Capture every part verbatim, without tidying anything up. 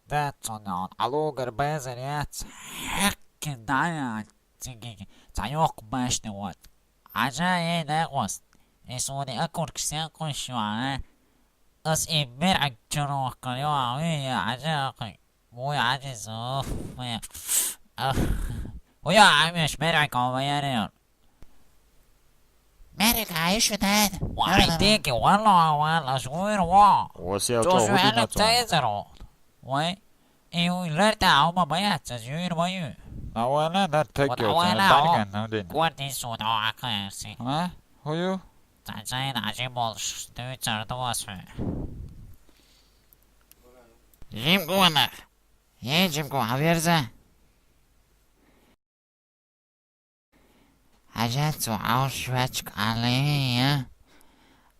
Дац цунна, алугар байзар яц. Хьекки дая, циги, цайок башни вот. Ажа ей дагвас. Исуни акурк сякуш ва, а? Ас и бер акчурок калё, а, уй, я, ажа акуй. Уй, ажи зуф, уй. Ах. Уй, я, амеш бер акал ваяре. Америка, иши дед. Вай, тики, вала, вала, жуир, ва. Васил, Жо то жуир, гудина то. Цезаро. Вай. И уй, лерта, аума, баяца, жуир, ваю. Авала, да, Вот текио, авала, тана, о. Даниган, ну, дин. Кварти суда, акаси. А? Хою? Цайна, ажи бол, штуй, цардуасу. Жим гуана. Е, жим гуана, верза. Ажа цу аушвачк алея.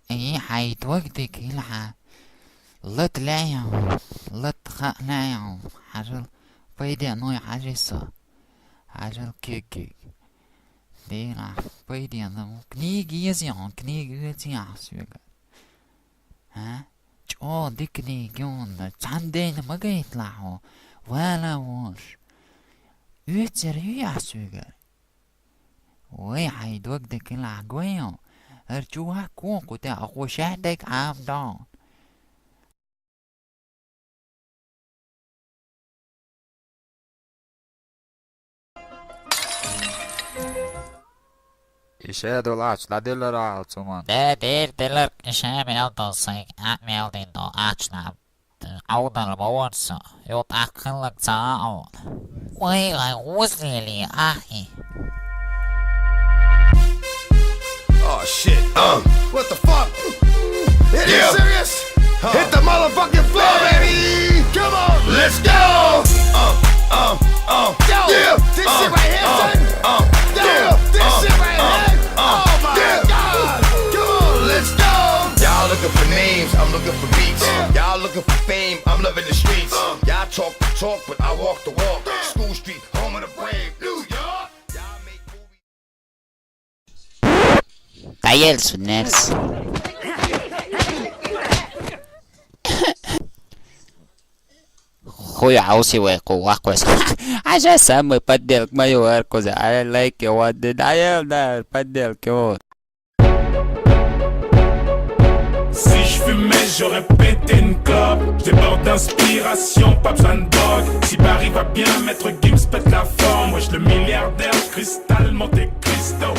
И хайдвагдик илха. Лат лея. Лат ха лея. Хажал. Пойди, ну, хажи со. Хажал кик-кик. Дила. Пойди, ну. Книги есть, я. Книги есть, я. Свега. А? Чо дикни гюн, цанден магайт лахо, вала вош. Үцер юясугар. Ой, хайдваг дикни лагойо. Эр чуа кун куте акушадек амдон. Ишедул ач, да дилер алцуман. Де дир дилер ише мел досик, а мел дин до ач на. Аудар баворсо, ют акыллык цаа аун. Ой, ай, узлили, ахи. Oh shit, uh, what the fuck? It is serious? Hit the motherfucking floor, baby! Come on! Let's go! Uh, uh, uh, yo, yeah, this shit right here, son. Uh, yo, this shit right here. Oh my God! Come on, let's go! Y'all looking for names, I'm looking for beats. Y'all looking for fame, I'm loving the streets. Y'all talk the talk, but I walk the walk. School street, home of the brave. New York. Y'all make movies. Таял суннерс. Хуй ауси вай ку ваквес. Ажа самый подделк мою аркуза. Ай лайк его дин. Аял да подделк его. Si je fumais, j'aurais pété une clope. Je déborde d'inspiration, pas besoin de drogue. Si Barry va bien, Maître Gims pète la forme. Wesh, le milliardaire, Cristal, Monte Cristo.